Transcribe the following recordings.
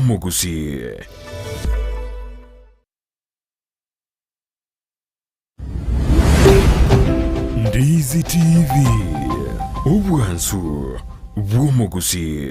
bw'omogusii. Ndizi TV, obwansu bw'omogusii.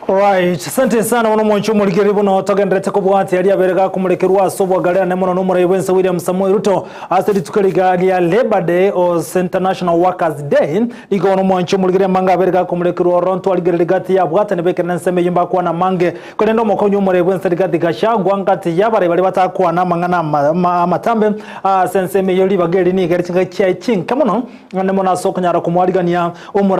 Alright, asante sana bono omwancho omorigereria bono togenderete kobwatia riabere gakomorekerwa ase obwagare ane mono nomorai bwense William Samoei Ruto ase rituko riga ria Labour Day ose International Workers Day nigo bono omwancho omorigereria amange abere gakomorekerwa ororo ntwarigereria gati yabwatani bekere ensemo eyio mbakwana amange korende omokonyi omorai bwense Rigathi Gachagua ngati yabarai baria batakwana amang'ana amatambe ase ensemo eyio ribaga eri nigo ere chingaki chiaye chinke mono ane mono ase okonyara komwarigania omorai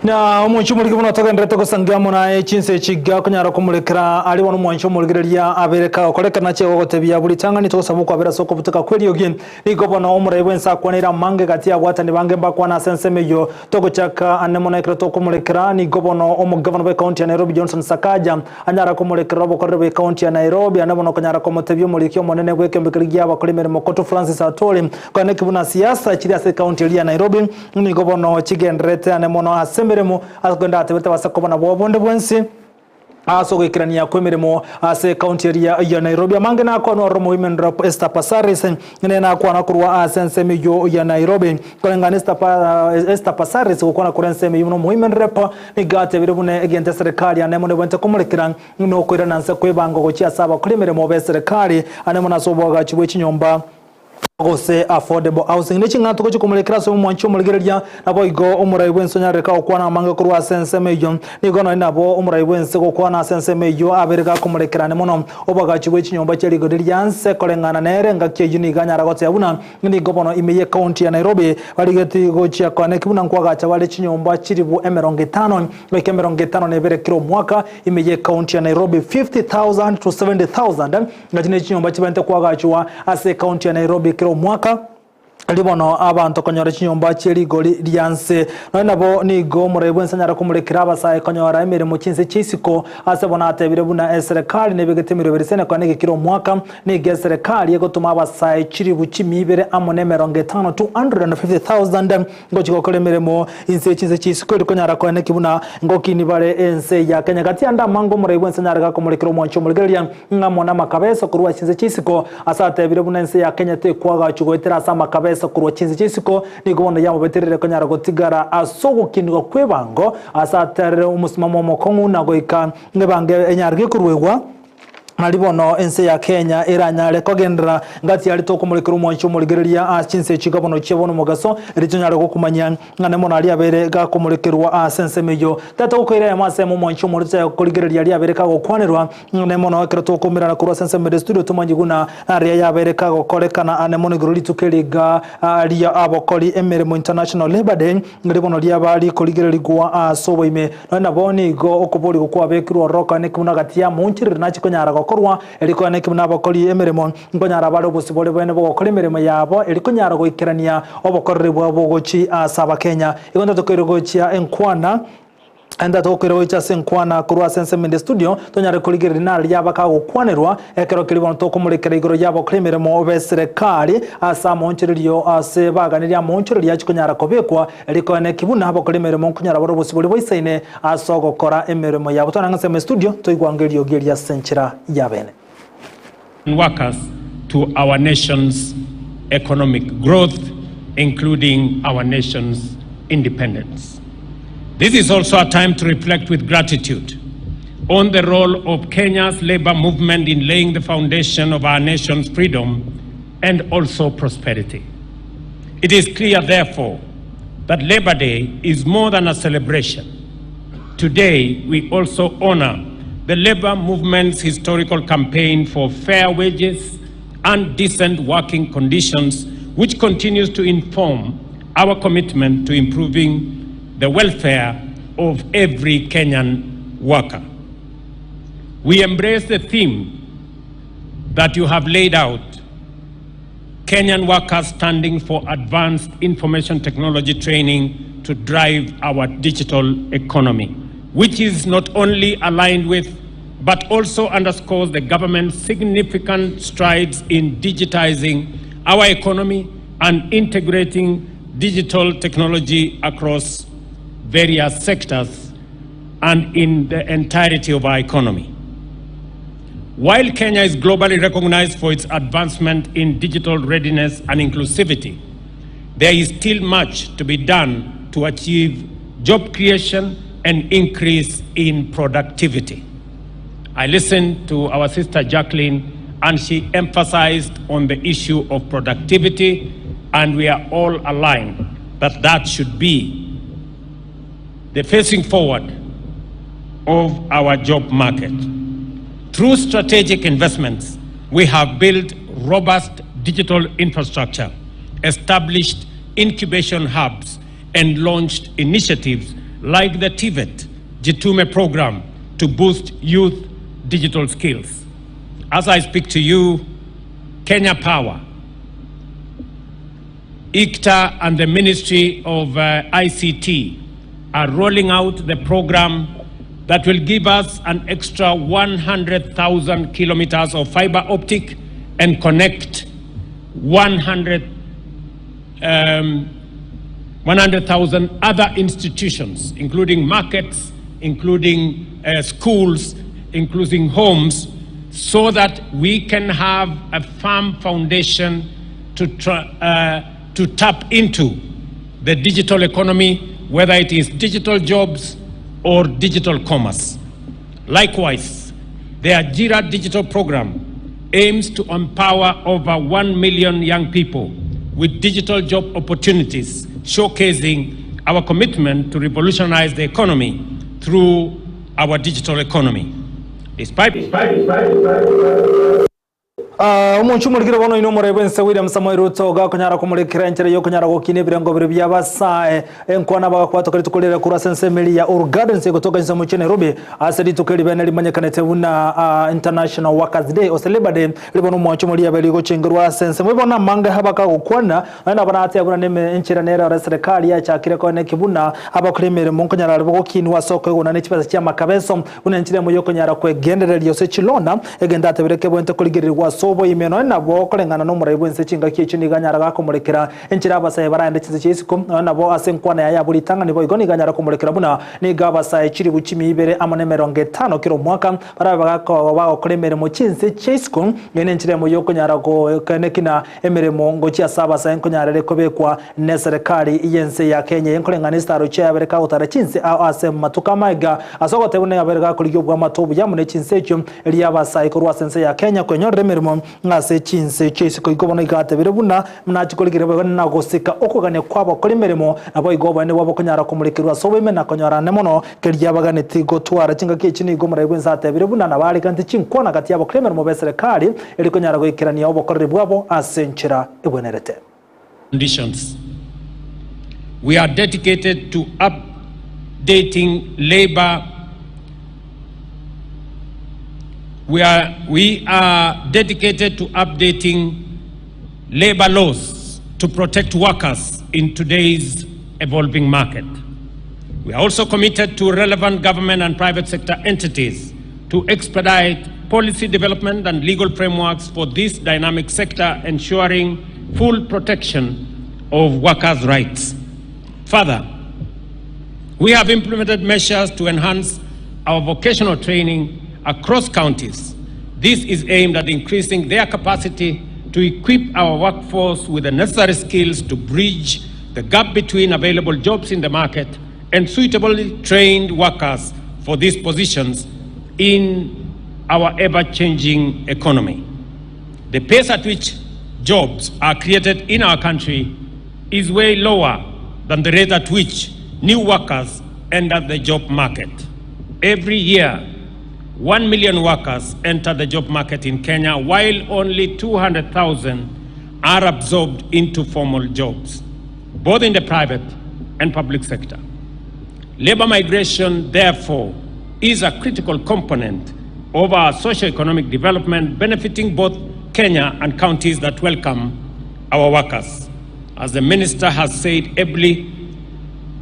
Na omwancho omoriki buna otogenderete gosangia amo naye chinsa echi gakonyara komorekera aria bono omwancho omorigereria abere kagokorekana nache gogotebia buri ritang'ani togosaba okwabera ase okobuteka kw'eriogi. Nigo bono omorai bw'ense akwaneire amange gati y'abwatani bange mbakwane ase ensemo eyio togochaka ande mono ekero tokomorekera. Nigo bono omogavana bw'ecounty ya Nairobi Johnson Sakaja anyara komorekerera obokoreri bw'ecounty ya Nairobi ande bono okonyara komotebia omoriki omonene bw'ekeombe keria gi'abakora emeremo Kotu Francis Atwoli koeneki buna siasa chire ase ecounty eria ya Nairobi Nigo bono chigendererete ane mono ase emeremo, ase kogenda atebete base koba nabwo bonde bwensi ase ogoikerania kw'emeremo ase ekaunti eria ya Nairobi. Amange nakwanwa ororo Women Rep Esther Passaris nere nakwana korwa ase ensemo eyio ya Nairobi. Koreng'ana Esther Pa Esther Passaris gokwana korwa ensemo eyio buna omowomen rep nigo atebire buna egento eserekari ane mono ebwenerete komorekera nokoirana nse kw'ebango gochia ase abakori emeremo b'eserekari ane mono ase oboagachi bwe chinyomba gose affordable housing. Ne ching'ato gochia komorekera ase omwanchi omorigereria, naboigo omorai bw'ense onyarereka gokwana amange korwa ase ensemo eyio. Nigo nonye nabo omorai bw'ense gokwana ase ensemo eyio abere gakomorekerane mono oboagachi bwe chinyomba chia rigori ria nse koreng'ana nere engaki eyio nigo anyara goteba buna nigo bono ime y'ecounty ya Nairobi barigeti gochia koaneki buna nkoagacha bare chinyomba chilifu emerongo etano goika emerongo etano na ebere kera omwaka ime y'ecounty ya Nairobi 50,000 to 70,000 Ngaki ne chinyomba chibaente koagachwa ase ekaunti ya Nairobi kera omwaka, erio bono abanto konyora chinyomba chie rigori ria nse. Nonya nabo nigo omorai bwense anyare komorekera abasae konyora emeremo chinse chia isiko ase bono atebire buna eserekari nebegete emeroberi seneko nege kera omwaka nigo eserekari egotoma abasae chiribu chimia ibere amo na emerongo etano 250,000 Ngochia gokora emeremo inse ye chinse chi'isiko erio konyara koeneki buna ngokini bare ense ya Kenya. Gati ande amange omorai bw'ense nyare gakomorekera omwanchi omorigereria ng'amo namakabeso korwa chinse chi'isiko ase atebire buna ense ya Kenya tekwagachwa goetera ase amakabeso korwa chinse chi'isiko nigo bono yamobeterire konyara gotigara ase ogokinigwa kw'ebango ase aterere omosimamo omokong'u na goika ng'ebango enyare gekoruegwa Nari bono ense ya Kenya eranyare kogenderera ngati aria tokomorekera omwanchi omorigereria ase chinse echi bono chia bono omogaso, erio tonyare gokumanyia ng'a nemono aria abere gakomorekerwa ase ensemo eyio. Tata gokoira eyemo ase eyemo omwanchi omore tochake korigereria aria abere kagokwanerwa ng'a nemono ekero tokomerana korwa ase ensemo ere studio tomanye buna aria yabere kagokorekana ane mono igoro rituko eri iga ria abokori emeremo International Labour Day Riria bono riaba rikorigererigwa ase oboime, nonya nabo nigo okoborigwa kwabekirwe ororo koeneki buna gati y'amaunchiriri nachie konyara gokorwa, erio koeneki buna abakori emeremo nkonyara bare obosibore bwene bw'ogokora emeremo yabo, erio konyara goikerania obokoreri bwabo gochia ase Abakenya. Igo ntatokeire gochia enkwana. Enda tokoira gocha ase enkwana korwa ase ensemo ende studio, tonyare korigereria naro riaba kagokwanerwa, ekero keria bono tokomorekera igoro y'abakora emeremo b'eserekari ase amaonchorerio ase baganirie amaonchorerio achie konyara kobekwa, rikoeneki buna abakora emeremo nkonyara bare obosibore boisaine ase ogokora emeremo yabo. Twana ng'a ensemo estudio, toigwange eriogi eria ase enchera y'abene. workers to our nation's economic growth, including our nation's independence. This is also a time to reflect with gratitude on the role of Kenya's labor movement in laying the foundation of our nation's freedom and also prosperity. It is clear, therefore, that Labor Day is more than a celebration. Today, we also honor the labor movement's historical campaign for fair wages and decent working conditions, which continues to inform our commitment to improving the welfare of every Kenyan worker. We embrace the theme that you have laid out Kenyan workers standing for advanced information technology training to drive our digital economy, which is not only aligned with but also underscores the government's significant strides in digitizing our economy and integrating digital technology across various sectors and in the entirety of our economy. While Kenya is globally recognized for its advancement in digital readiness and inclusivity, there is still much to be done to achieve job creation and increase in productivity. I listened to our sister Jacqueline and she emphasized on the issue of productivity and we are all aligned that that should be the facing forward of our job market. Through strategic investments, we have built robust digital infrastructure, established incubation hubs, and launched initiatives like the TVET Jitume program to boost youth digital skills. As I speak to you, Kenya Power, ICTA and the Ministry of uh, ICT are rolling out the program that will give us an extra 100,000 kilometers of fiber optic and connect 100, um, 100,000 other institutions, including markets, including uh, schools, including homes, so that we can have a firm foundation to, uh, to tap into the digital economy, whether it is digital jobs or digital commerce. Likewise, the Ajira Digital Program aims to empower over 1 million young people with digital job opportunities, showcasing our commitment to revolutionize the economy through our digital economy. Despite, Ah, omonche omorikire bono ine omorebe bwense William Samoei Ruto gakonyara komorekera enchera yokonyara gokina ebirengo bire biabasae enkwana bagakwatoka rituko rire korwa ase ensemo eria ya Uhuru Gardens egotoka inse omochie Nairobi ase rituko eri bene rimanyekanete buna ah, International Workers Day ose Labour Day ribono omwancho omori abe rigochengerwa ase ensemo ibo namange abakagokwana Nonya nabo nateba buna neme enchera nere ore eserekari yachakire koeneki buna abakora emeremo nkonyara bare gokinwa ase okoigwana ne chibesa chi'amakabeso, buna enchera emo y'okonyara kwegendereria ase chilona, egento atebire kebwenerete korigererigwa ase oboime. Nonya nabo koreng'ana nomorai bw'ense chingaki echio nigo anyara gakomorekera enchera abasae baraende chinse chia isiko. Nonya nabo ase enkwana yaye abwo ritang'ani boigo nigo anyara komorekera buna nigo abasae chilifu chimia ibere amo nemerongo etano kera omwaka barabe bagokora emeremo chinse chia isiko. Eye nenchera emo y'okonyara gokeneki na Emeremo ngochia ase abasae nkonyarere kobekwa neserekari y'ense ya Kenya eye nkoreng'ana esitaro chiaye abere kagotara chinse ao ase amatuko amaega ase ogoteba buna abere gakorigia obwamato obuya amo ne chinse echio erio abasae korwa ase ense ya Kenya kwenyorera emeremo ase chinse chia isiko igo bono iga atebire buna nachi korigereria boigo na gosika okogania kw'abakori emeremo naboigo oboene bwabo konyara komorekerwa ase oboime na konyorane mono Keria baganeti gotwara chingaki echi nigo omorai bw'ense atebire buna nabaariganeti chinkwana gati y'abakora emeremo b'eserekari erio konyara goikerania obokoreri bwabo ase enchera egwenerete. Conditions. We are dedicated to updating labour We are, we are dedicated to updating labor laws to protect workers in today's evolving market. We are also committed to relevant government and private sector entities to expedite policy development and legal frameworks for this dynamic sector, ensuring full protection of workers' rights. Further, we have implemented measures to enhance our vocational training across counties. This is aimed at increasing their capacity to equip our workforce with the necessary skills to bridge the gap between available jobs in the market and suitably trained workers for these positions in our ever-changing economy. The pace at which jobs are created in our country is way lower than the rate at which new workers enter the job market. Every year, 1 million workers enter the job market in Kenya, while only 200,000 are absorbed into formal jobs, both in the private and public sector. Labor migration, therefore, is a critical component of our socio-economic development, benefiting both Kenya and counties that welcome our workers. As the minister has said ably,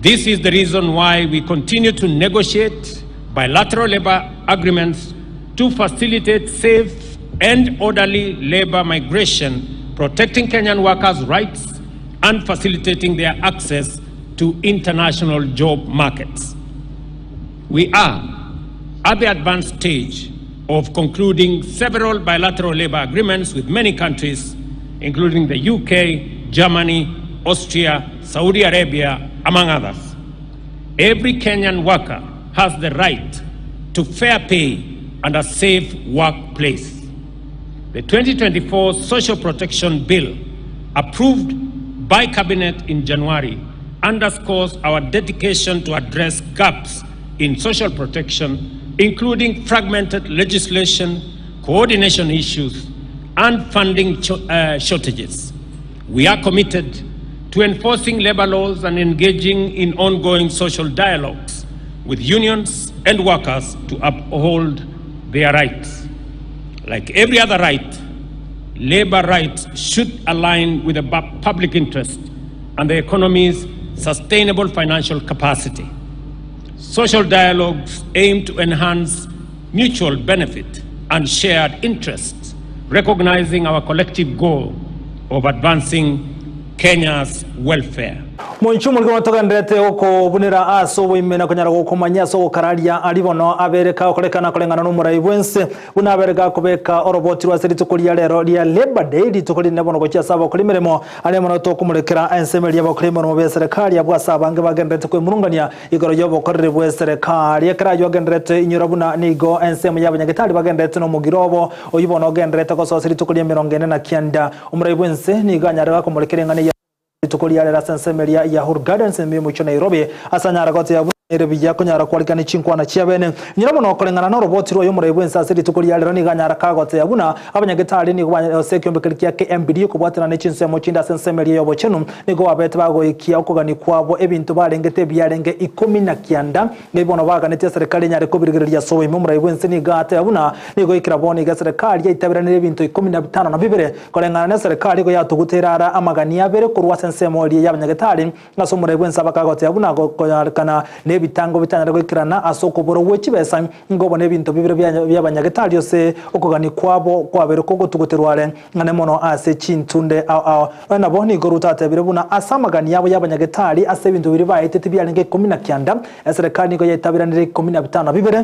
this is the reason why we continue to negotiate bilateral labor agreements to facilitate safe and orderly labor migration, protecting Kenyan workers' rights and facilitating their access to international job markets. We are at the advanced stage of concluding several bilateral labor agreements with many countries, including the UK, Germany, Austria, Saudi Arabia, among others. Every Kenyan worker has the right to fair pay and a safe workplace. The 2024 Social Protection Bill, approved by Cabinet in January, underscores our dedication to address gaps in social protection, including fragmented legislation, coordination issues, and funding shortages. We are committed to enforcing labor laws and engaging in ongoing social dialogues with unions and workers to uphold their rights. Like every other right, labor rights should align with the public interest and the economy's sustainable financial capacity. Social dialogues aim to enhance mutual benefit and shared interests, recognizing our collective goal of advancing Kenya's welfare. Moinche omorikwa togendererete gokobunera ase oboime na konyara gokomanyia ase ogokararia aria bono abere kagokorekana koreng'ana nomorai bwense buna abere gakobeka oroboti rwase rituko ria rero ria Labour Day rituko rinene bono gochia ase abakori emeremo aria mono tokomorekera ensemo eria abakori emeremo beserikari abwo ase abange bagendererete kwemurungania Igoro y'obokoreri bw'eserekari, ekero ayio agendererete, inyora buna nigo ensemo y'abanyagetari bagendererete nomogiro obo, oyio bono ogendererete gosoa ase rituko ri'emerongo ene na kianda. Omorai bw'ense nigo anyare gakomorekera eng'ana eyio rituko ria rero ase ensemo eria ya Uhuru Gardens ime y'omochie o Nairobi, ase anyare gotebia buna ere buya konyara kwarikania chinkwana chiabene. Inyora buna okoreng'ana noroboti rw'oyo omorai bw'ense ase rituko ria rero nigo anyare kagotebia buna abanyagetari nigo banyare ase ekiombe keria kia KMPDU kobwaterana ne chinsemo chinde ase ensemo eria y'obochenu Nigo babete bagoikia okogania kwabo ebinto barengete ebiarenge ikomi na kianda, na ebi bono baganetie eserekari enyare kobirigereria ase oboime. Omorai bw'ense nigo ateba buna nigo goikera bono iga eserekari yaitaberanire ebinto ikomi na bitano na bibere, koreng'ana neserekari igo yatugutire ara amagani abere korwa ase ensemo eria y'abanyagetari. Ase omorai bw'ense abakagoteba buna gokonyarekana nebitango bitanyare goikerana ase okobora gwe chibesa, nigo bono ebinto bibere bi'abanyagetari ase okogania kwabo kwabeire kogotuguterwa are. Ng'ane mono ase chintunde ao ao. Nonya nabo, nigo Ruto atebire buna ase amagani yabo y'abanyagetari ase ebinto biria baetete biarenge ikomi na kianda, eserekari nigo yaitaberanire ikomi na bitano na bibere,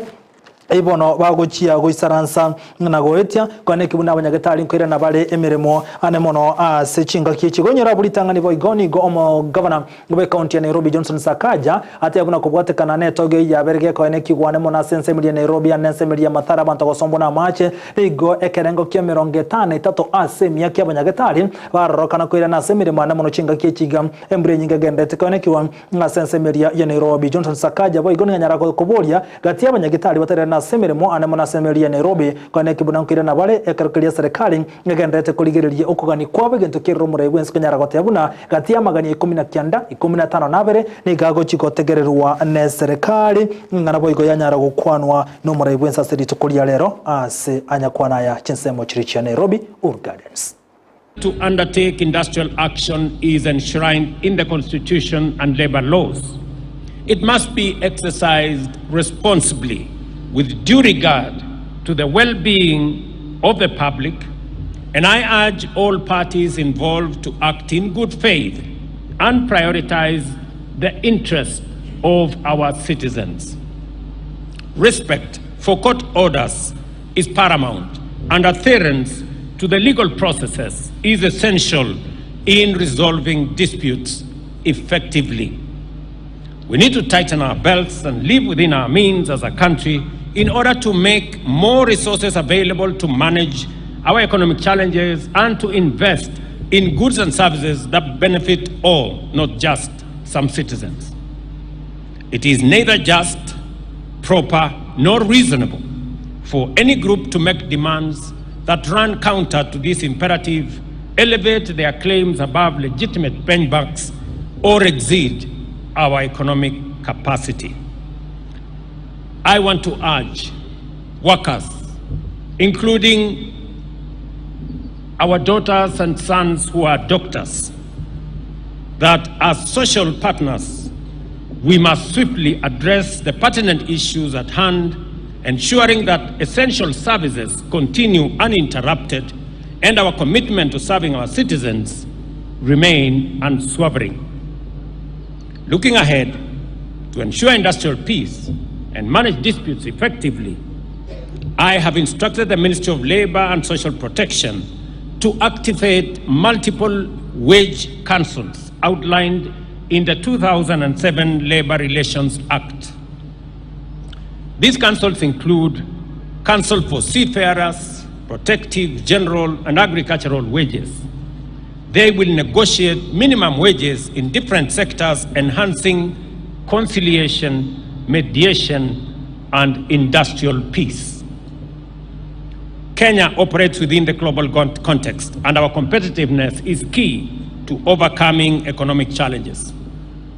eyio bono bagochia goisaransa na goetia, kwane eki buna abanyagetari nkoirana bare emeremo ane mono ase chingaki echi. Goinyora abwo ritang'ani boigo nigo omogavana bw'Ekaunti ya Nairobi Johnson Sakaja ateba buna kobwatekana netogi eyio yabere gekoena ekigwane mono ase ensemo eria ya Nairobi ande ensemo eria ya Mathare abanto gosombwa namache nigo ekerengo kia emerongo etano na etato ase emia kiabanyagetari barorokana koirana ase emeremo ande mono chingaki echi iga embura enyinge egenderete koenekigwa ase ensemo eria ya Nairobi. Johnson Sakaja boigo nigo anyara koboria gati y'abanyagetari batairana ase emeremo ande mono ase ensemo eria ya Nairobi koeneki buna nkoirana bare ekero keria eserekari egenderete korigereria okogania kwabo egento kerire omorai bwensi konyara goteba buna Gati y'amagania ikomi na kianda, ikomi na atano na abere, nigo agochia gotegererwa neserekari, ing'ana boigo yanyara gokwanwa nomorai bwensi ase rituko ria rero ase anyakwana aya chinsemo chiria chia Nairobi, Uhuru Gardens. To undertake industrial action is enshrined in the Constitution and labour laws. It must be exercised responsibly with due regard to the well-being of the public, and I urge all parties involved to act in good faith and prioritize the interest of our citizens. Respect for court orders is paramount, and adherence to the legal processes is essential in resolving disputes effectively. We need to tighten our belts and live within our means as a country in order to make more resources available to manage our economic challenges and to invest in goods and services that benefit all, not just some citizens. It is neither just, proper, nor reasonable for any group to make demands that run counter to this imperative, elevate their claims above legitimate benchmarks, or exceed our economic capacity. I want to urge workers, including our daughters and sons who are doctors, that as social partners, we must swiftly address the pertinent issues at hand, ensuring that essential services continue uninterrupted and our commitment to serving our citizens remain unswerving. Looking ahead, to ensure industrial peace and manage disputes effectively, I have instructed the Ministry of Labor and Social Protection to activate multiple wage councils outlined in the 2007 Labor Relations Act. These councils include Council for Seafarers, Protective, General, and Agricultural Wages. They will negotiate minimum wages in different sectors, enhancing conciliation, mediation, and industrial peace. Kenya operates within the global context, and our competitiveness is key to overcoming economic challenges.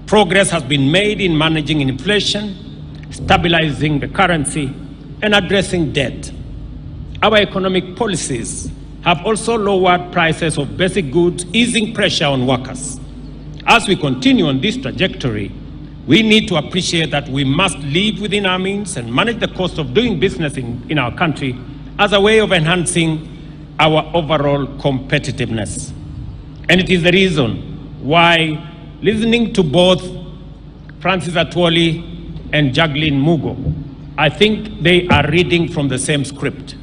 Progress has been made in managing inflation, stabilizing the currency, and addressing debt. Our economic policies have also lowered prices of basic goods, easing pressure on workers. As we continue on this trajectory, we need to appreciate that we must live within our means and manage the cost of doing business in our country as a way of enhancing our overall competitiveness. And it is the reason why listening to both Francis Atwoli and Jacqueline Mugo, I think they are reading from the same script.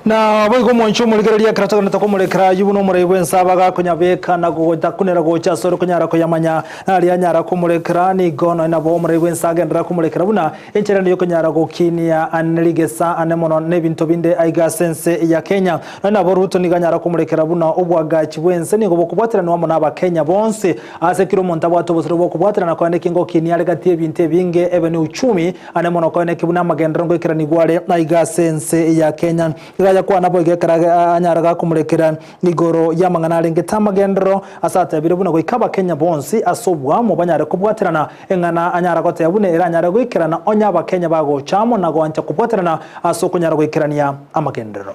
Na boigo omwancho omorigereria ekero togenderete komorekera ayio buna omorei bw'ense abagakonyabeka na gotakunera gocha asore konyara koyamanya, na aria anyara komorekera nigo nonya nabo omorei bw'ense agenderera komorekera buna enchera ende yokonyara gokinia ane rigesa ane mono nebinto binde aiga ase ense ya Kenya. Nonya nabo Ruto nigo anyara komorekera buna obwagachi bw'ense nigo bokobwateranwa amo nabakenya bonsi ase kera omonto abwate obosore bw'okobwaterana koende ki ngokinia are gati y'ebinto ebinge ebe ne uchumi Ane mono koeneki buna amagenderero ngoikeranigwa are aiga ase ense ya Kenya. Iga ayakwana boigo ekero anyara gakomorekera igoro y'amang'ana arengete amagenderero ase atebire buna goika abakenya bonsi ase oboamo banyare kobwaterana eng'ana anyara goteba buna ere anyare goikerana onye abakenya bagocha amo na goancha kobwaterana ase okonyara goikerania amagenderero.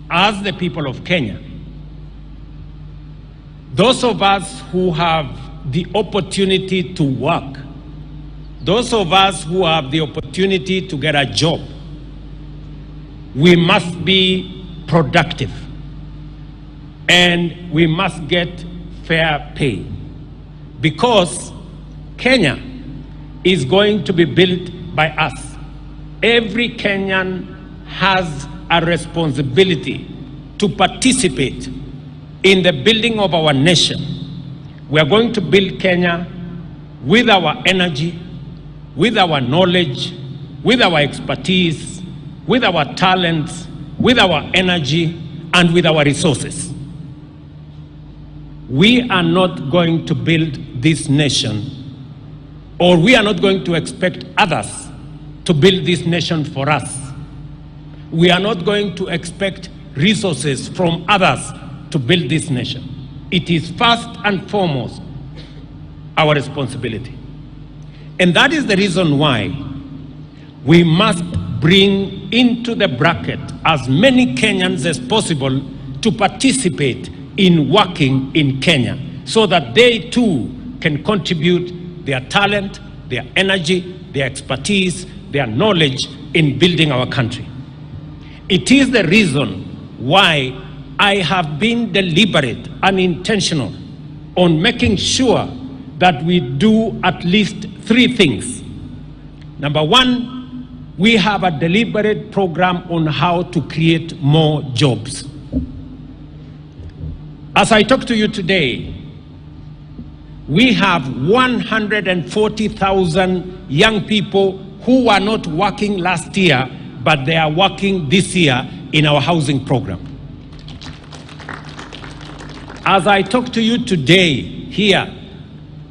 As the people of Kenya, those of us who have the opportunity to work, those of us who have the opportunity to get a job, we must be productive and we must get fair pay because Kenya is going to be built by us. Every Kenyan has a responsibility to participate in the building of our nation. We are going to build Kenya with our energy, with our knowledge, with our expertise, with our talents, with our energy, and with our resources. We are not going to build this nation, or we are not going to expect others to build this nation for us. We are not going to expect resources from others to build this nation. It is first and foremost our responsibility. And that is the reason why we must bring into the bracket as many Kenyans as possible to participate in working in Kenya so that they too can contribute their talent, their energy, their expertise, their knowledge in building our country. It is the reason why I have been deliberate and intentional on making sure that we do at least three things. Number one, we have a deliberate program on how to create more jobs. As I talk to you today, we have 140,000 young people who were not working last year, but they are working this year in our housing program. As I talk to you today here,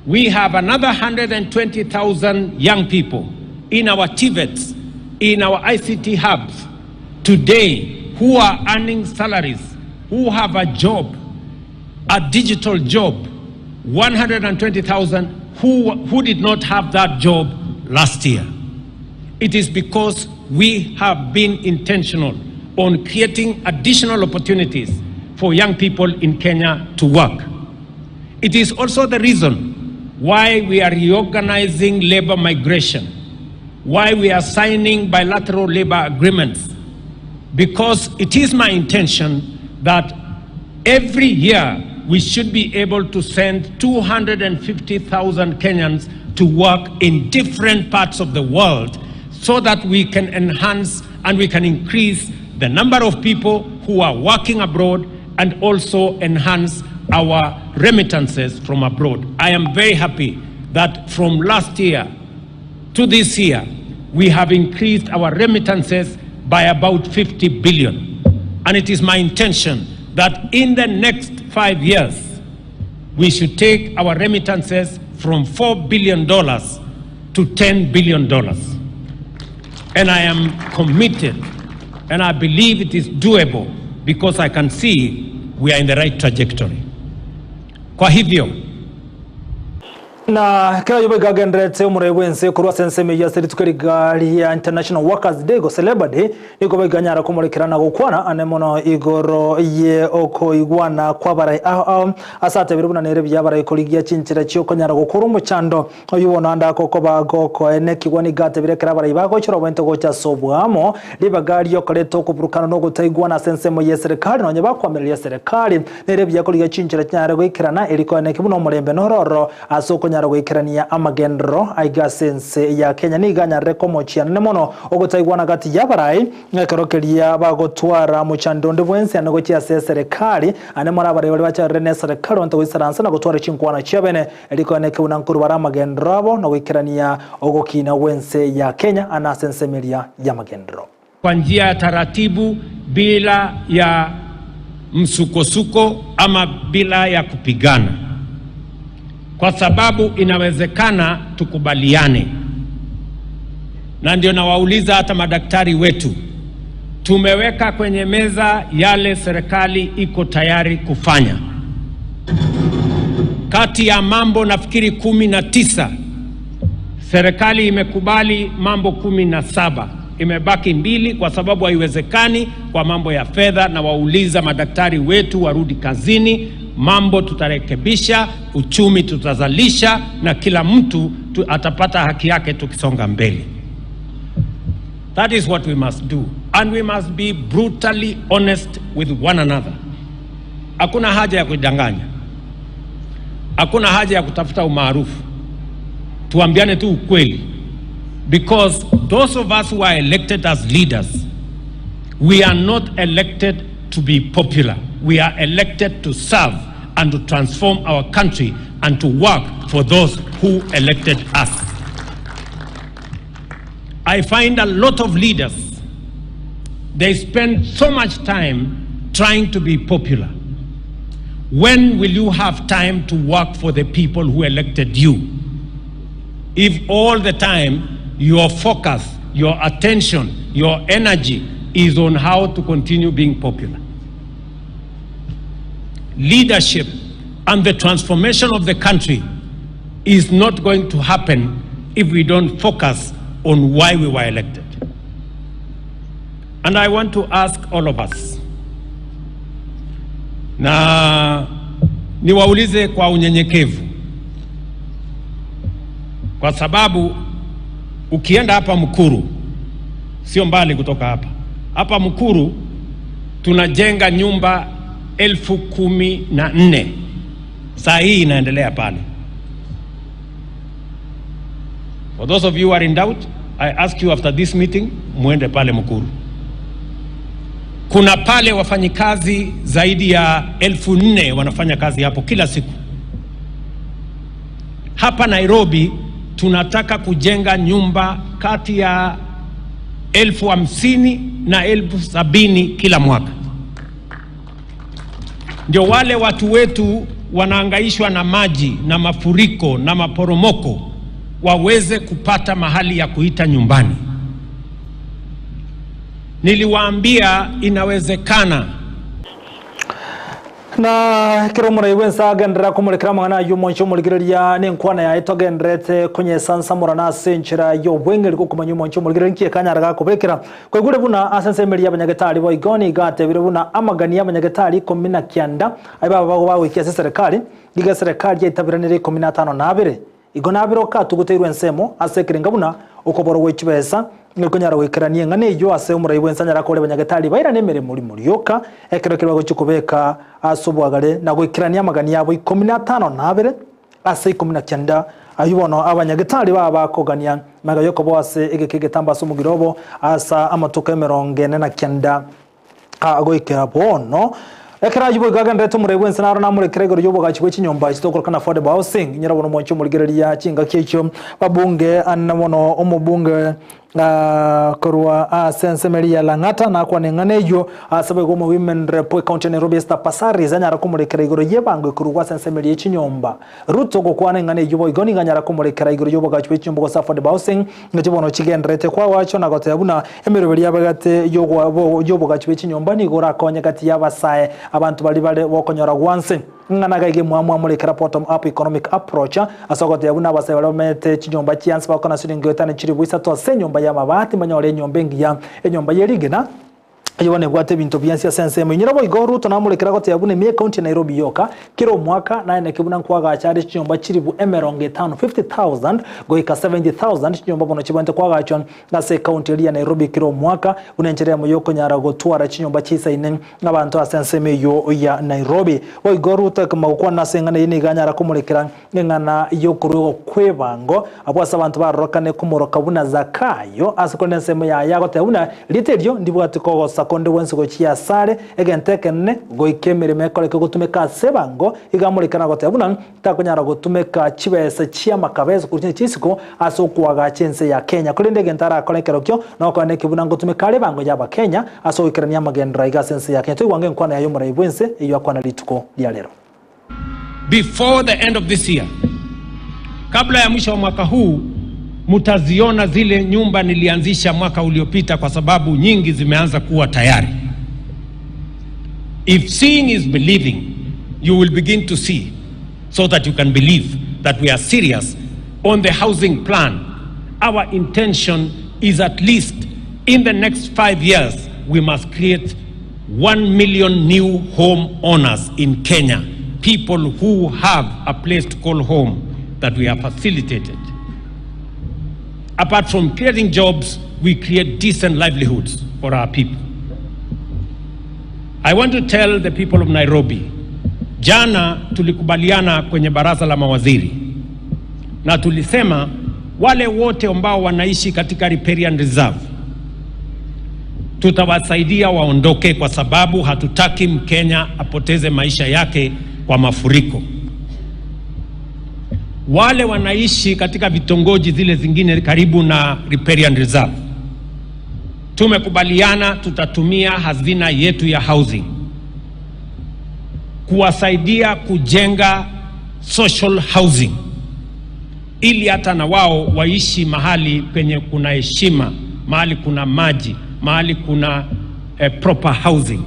we have another 120,000 young people in our TVETs, in our ICT hubs today who are earning salaries, who have a job, a digital job, 120,000 who, who did not have that job last year. It is because we have been intentional on creating additional opportunities for young people in Kenya to work. It is also the reason why we are reorganizing labor migration, why we are signing bilateral labor agreements, because it is my intention that every year we should be able to send 250,000 Kenyans to work in different parts of the world so that we can enhance and we can increase the number of people who are working abroad and also enhance our remittances from abroad. I am very happy that from last year to this year, we have increased our remittances by about 50 billion. And it is my intention that in the next 5 years, we should take our remittances from $4 billion to $10 billion. And I am committed and I believe it is doable because I can see we are in the right trajectory. Kwa hivyo Na kera yobo igagenderete omorwai bw'ense korwa ase ensemo eyio ase rituko riga ria International Workers Day gose Labour Day nigo baiganyara komorekera na gokwana ane mono igoro ye okoigwana kw'abarai ao ao ase atebire buna nere buya abarai korigia chinchera chiokonyara gokora omochando oyio bono ande agokoba gokoenekigwa nigo atebire ekero abarai bagochora oboente gocha ase oboamo ribaga riokoreta okoburukana na ogotaigwana ase ensemo y'eserekari nonya bakoamereria eserekari Nere buya korigia chinchera chinyare goikerana, erio koeneki buna omorembe nororo ase okonyara goikerania amagenderero aiga ase ense ya Kenya. Nigo anyarire komochianane mono ogotaigwana gati y'abarai ekero keria bagotwara mochando onde bwensi ane gochia ase eserekari ane more abarai baria bacharire neserekari bante goisaransa na gotwara chinkwana chiabene erio koeneki buna nkorwa bare amagenderero abo na goikerania ogokina gwense ya Kenya ane ase ensemo eria y'amagenderero. Kwa njia ya taratibu bila ya msukosuko ama bila ya kupigana, kwa sababu inawezekana tukubaliane. Na ndio nawauliza hata madaktari wetu, tumeweka kwenye meza yale serikali iko tayari kufanya. Kati ya mambo nafikiri 19 serikali imekubali mambo 17, imebaki mbili kwa sababu haiwezekani kwa mambo ya fedha, na wauliza madaktari wetu warudi kazini. Mambo tutarekebisha, uchumi tutazalisha, na kila mtu atapata haki yake tukisonga mbele. That is what we must do and we must be brutally honest with one another. Hakuna haja ya kujidanganya, hakuna haja ya kutafuta umaarufu. Tuambiane tu ukweli, because those of us who are elected as leaders, we are not elected to be popular. We are elected to serve and to transform our country and to work for those who elected us. I find a lot of leaders, they spend so much time trying to be popular. When will you have time to work for the people who elected you? If all the time your focus, your attention, your energy is on how to continue being popular. Leadership and the transformation of the country is not going to happen if we don't focus on why we were elected. And I want to ask all of us, na Niwaulize kwa unyenyekevu, kwa sababu ukienda hapa Mukuru, sio mbali kutoka hapa, hapa Mukuru tunajenga nyumba 14,000 saa hii inaendelea pale. For those of you who are in doubt, I ask you after this meeting muende pale Mukuru. Kuna pale wafanyikazi zaidi ya 4,000 wanafanya kazi hapo kila siku. Hapa Nairobi tunataka kujenga nyumba kati ya 50,000 na 70,000 kila mwaka. Ndio wale watu wetu wanaangaishwa na maji na mafuriko na maporomoko waweze kupata mahali ya kuita nyumbani. Niliwaambia inawezekana. Na ekero omorai bw'ense agenderera komorekera amang'ana ayio omonche omorigereria nenkwana yaye togendererete konyesansamorana ase enchera y'obweng'eri gokomanya omonche omorigereria nki ekanyara gakobekera Kwaigure buna ase ensemo eria y'abanyagetari boigo nigo atebire buna amagani y'abanyagetari 19 aye baba bago bagoikia ase eserekari, nigo eserekari yaitaberanire 52. Igo nabere okatuguteirwe ensemo ase ekerenga buna okoborwa gwe chibesa, nigo konyara goikerania eng'ana eyio ase omorai bw'ense anyare akore abanyagetari bairane emeremo rimo rioka ekero keria bagochia kobeka ase obwagare na goikerania amagani abo 52 ase 19. Ayio bono abanyagetari baba bakogania magega y'okoboa ase egeka egetambe ase omogiro obo ase amatuko 49. Goikera bono, ekero ayio boigo agendererete omorai bw'ense naro namorekere igoro y'obogachi bwe chinyomba echi tokorokana affordable housing. Inyora bono mwanche omorigereria chingaki echio babunge ane bono omobunge korwa ase ensemo eria ya Lang'ata nakwane eng'ana eyio ase boigo omo women rep ecounty ya Nairobi Esther Passaris anyara komorekera igoro y'ebango ekorugwa ase ensemo eria y'echinyomba. Ruto gokwana eng'ana eyio boigo nigo anyara komorekera igoro y'obogachi bwe chinyomba gose affordable housing Ng'aki bono chigendererete kwagachwa na goteba buna emeroberi y'abagati y'obogachi bwe chinyomba nigo orakonye gati y'abasae abanto baria bare bokonyora gwanse. Ng'ana iga iga emwamu amorekera bottom up economic approach ase ogoteba buna abasae baria bamenyete chinyomba chianse bagokana siringi etano chilifu isato ase enyomba y'amabati banyore enyomba engiya enyomba y'erigena Eyio bono ebwate ebinto biensi ase ensemo. Inyora boigo Ruto namorekere agoteba buna ime ecounty ya Nairobi yoka, kera omwaka naeneke buna nkoagacha are chinyomba chilifu 50, 50,000, goika 70,000 chinyomba bono chibwenerete koagachwa ase ecounty eria ya Nairobi kera omwaka, buna enchera eyemo yokonyara gotwara chinyomba chisaine abanto ase ensemo eyio ya Nairobi. Boigo Ruto ekema gokwana ase eng'ana eyio nigo anyara komorekera Eng'ana y'okoruegwa kw'ebango, abwo ase abanto barorokane komoroka buna Zakayo, ase korende ensemo yaye agoteba buna rieta erio ndibwati kogosa konde gwensi gochia asare, egento ekenene goika emeremo ekoreke gotumeka ase ebango, iga amorikane agoteba buna takonyara gotumeka chibesa chi'amakabeso korwa chinde chi'isiko ase okoagacha ense ya Kenya. Korende egento arakore ekerokio nokore neki buna ngotumeka are ebango y'Abakenya ase ogoikerania amagenderero aiga ase ense ya Kenya. Toigwange enkwana yaye omorai bw'ense eyio akwana rituko ria rero. Before the end of this year, kabla ya mwisho wa mwaka huu mtaziona zile nyumba nilianzisha mwaka uliopita, kwa sababu nyingi zimeanza kuwa tayari. If seeing is believing, you will begin to see so that you can believe that we are serious on the housing plan. Our intention is at least in the next 5 years we must create 1 million new home owners in Kenya, people who have a place to call home that we have facilitated. Apart from creating jobs, we create decent livelihoods for our people. I want to tell the people of Nairobi, jana tulikubaliana kwenye baraza la mawaziri na tulisema wale wote ambao wanaishi katika riparian reserve tutawasaidia waondoke, kwa sababu hatutaki Mkenya apoteze maisha yake kwa mafuriko. Wale wanaishi katika vitongoji zile zingine karibu na riparian reserve, tumekubaliana tutatumia hazina yetu ya housing kuwasaidia kujenga social housing ili hata na wao waishi mahali penye kuna heshima, mahali kuna maji, mahali kuna proper housing.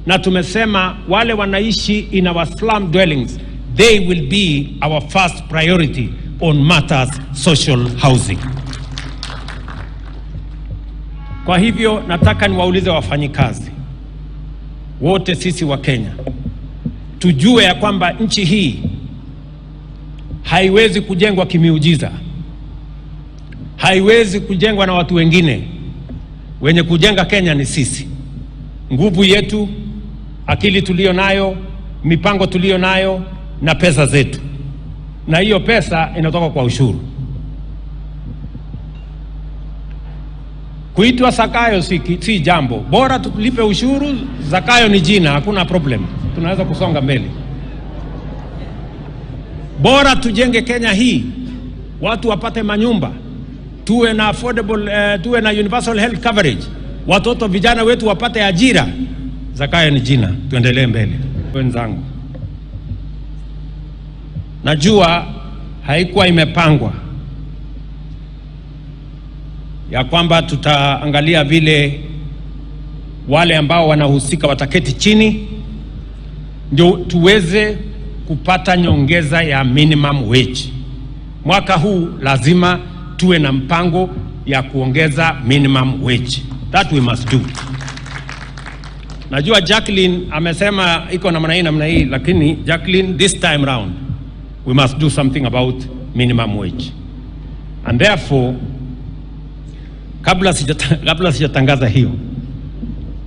Na tumesema wale wanaishi in our slum dwellings, they will be our first priority on matters social housing. Kwa hivyo nataka niwaulize wafanyikazi wote sisi wa Kenya, Tujue ya kwamba nchi hii haiwezi kujengwa kimiujiza, haiwezi kujengwa na watu wengine. Wenye kujenga Kenya ni sisi, nguvu yetu, akili tuliyo nayo, mipango tuliyo nayo na pesa zetu, na hiyo pesa inatoka kwa ushuru. Kuitwa Zakayo si, si jambo bora, tulipe ushuru. Zakayo ni jina, hakuna problem, tunaweza kusonga mbele. Bora tujenge Kenya hii, watu wapate manyumba, tuwe na affordable, tuwe na universal health coverage, watoto vijana wetu wapate ajira. Zakayo ni jina, tuendelee mbele. Wenzangu, najua haikuwa imepangwa ya kwamba tutaangalia vile wale ambao wanahusika wataketi chini ndio tuweze kupata nyongeza ya minimum wage. Mwaka huu lazima tuwe na mpango ya kuongeza minimum wage. That we must do. Najua Jacqueline amesema iko namna hii namna hii, lakini Jacqueline, this time round we must do something about minimum wage and therefore kabla sijatangaza hiyo,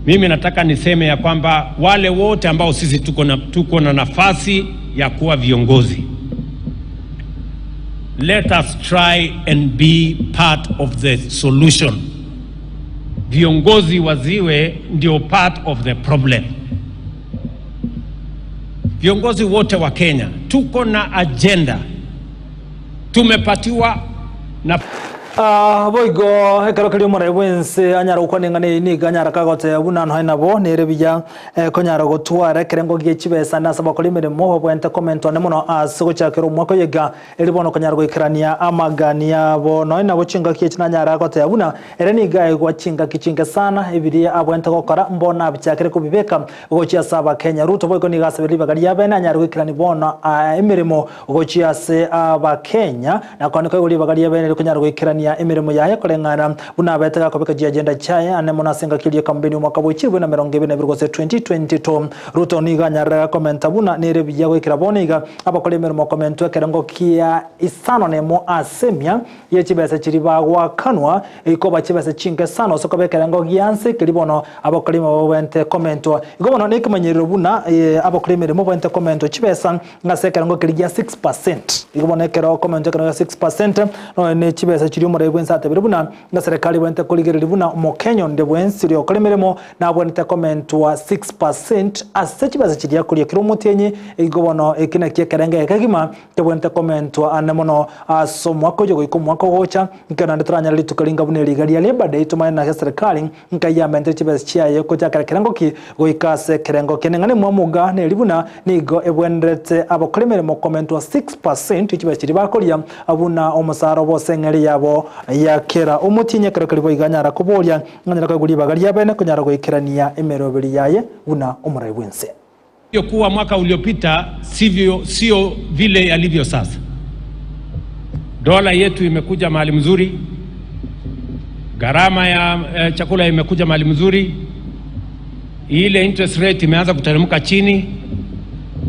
mimi nataka niseme ya kwamba wale wote ambao sisi tuko na nafasi ya kuwa viongozi, let us try and be part of the solution. Viongozi waziwe ndio part of the problem. Viongozi wote wa Kenya tuko na agenda, tumepatiwa na Ah, boigo ekero keria omorai bwense anyara gokwana eng'ana eye nigo anyara kagoteba buna nonya nabo nere buya eh, konyara gotwara ekerengo gie chibesa ande ase abakora emeremo babwenerete komentwa ande mono ase gochakera omwaka oyo iga eri bono konyara goikerania amagani abo. Nonya nabo chingaki echi nanyara goteba buna ere nigo aegwa chingaki chinke sana ebiria abwenerete gokora mbono abichakire kobibeka gochia ase abakenya. Ruto boigo nigo asabire ribaga riabene anyare goikerania bono emeremo gochia ase Abakenya, na koanekwa igoro ribaga riabene rikonyara goikerania emeremo yaye koreng'ana buna abete gakobeka chiagenda chiaye ane mono ase engaki eria y'ekampeni y'omwaka bwe chilifu na emerongo ebere na ebere gose 2022. Ruto nigo anyarire gakomenta buna nere buya goikera bono iga abakora emeremo komentwa ekerengo kia isano nemo ase emia ye chibesa chiria bagoakanwa ikoba chibesa chinke sana ase koba ekerengo gianse keria bono abakora emeremo babwenerete komentwa. Igo bono nekemanyerero buna abakora emeremo babwenerete komentwa chibesa Ase ekerengo keria gia 6%. Igo bono ekero okomentwa ekerengo gia 6% nonya ne chibesa chiria omorai bwensi atebire buna ng'a serikali ebwenerete korigereria buna omokenya onde bwensi oria okora emeremo nabwenerete komentwa 6% ase chibesa chiria akoria kera omotienyi. Igo bono eki nakio ekerengo eke kegima kebwenerete komentwa ande mono ase omwaka oyo goika omwaka ogocha, ekero naende toranyare rituko ringa buna eri iga ria Labour Day tomanye nase eserikali Nkai yamentire chibesa chiaye gochakera ekerengo ki goika ase ekerengo kende ng'a nemwamuga neri buna nigo ebwenerete abakora emeremo komentwa 6% ye chibesa chiria bakoria buna omosara obo ase eng'eria yabo ya kera omotienyi ekero keria boigo anyara koboria ng'a anyare koegwa ribaga riabene konyara goikerania emeroberi yaye buna omorai bw'ense. Kuwa mwaka uliopita sivyo, sio vile yalivyo sasa. Dola yetu imekuja mahali mzuri, gharama ya chakula imekuja mahali mzuri, ile interest rate imeanza kuteremka chini,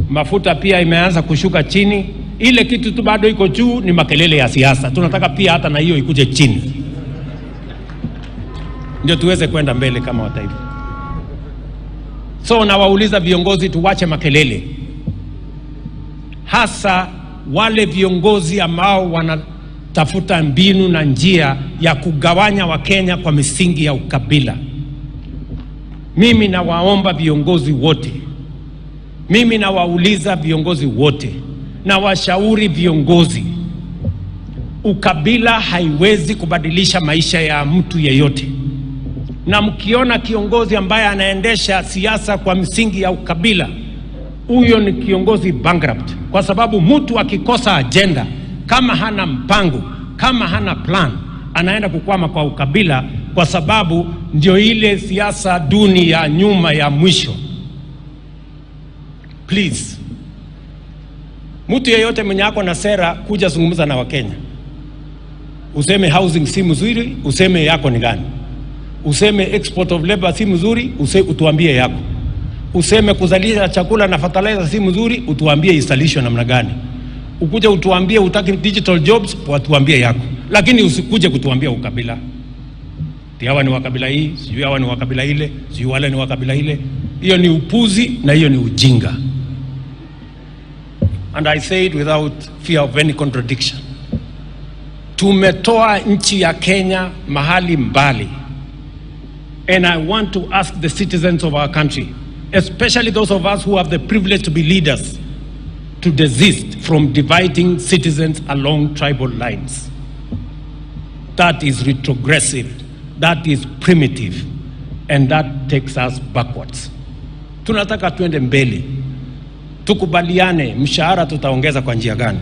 mafuta pia imeanza kushuka chini. Ile kitu tu bado iko juu ni makelele ya siasa. Tunataka pia hata na hiyo ikuje chini, ndio tuweze kwenda mbele kama wataifa. So nawauliza viongozi, tuwache makelele, hasa wale viongozi ambao wanatafuta mbinu na njia ya kugawanya Wakenya kwa misingi ya ukabila. Mimi nawaomba viongozi wote, mimi nawauliza viongozi wote, na washauri viongozi, ukabila haiwezi kubadilisha maisha ya mtu yeyote. Na mkiona kiongozi ambaye anaendesha siasa kwa msingi ya ukabila, huyo ni kiongozi bankrupt, kwa sababu mtu akikosa agenda, kama hana mpango, kama hana plan, anaenda kukwama kwa ukabila, kwa sababu ndio ile siasa duni ya nyuma ya mwisho. Please, mtu yeyote mwenye ako na sera kuja zungumza na Wakenya, useme housing si mzuri, useme yako ni gani, useme export of labor si mzuri, utuambie yako. Useme kuzalisha chakula na fertilizer si mzuri, utuambie izalishwe namna gani. Ukuje utuambie utaki digital jobs, watuambie yako, lakini usikuje kutuambia ukabila. Ati hawa ni wa kabila hii, sijui hawa ni wa kabila ile, sijui wale ni wa kabila ile. Hiyo ni upuzi na hiyo ni ujinga. And I say it without fear of any contradiction. Tumetoa nchi ya Kenya mahali mbali. And I want to ask the citizens of our country, especially those of us who have the privilege to be leaders, to desist from dividing citizens along tribal lines. That is retrogressive, that is primitive, and that takes us backwards. Tunataka tuende mbele, tukubaliane, mshahara tutaongeza kwa njia gani,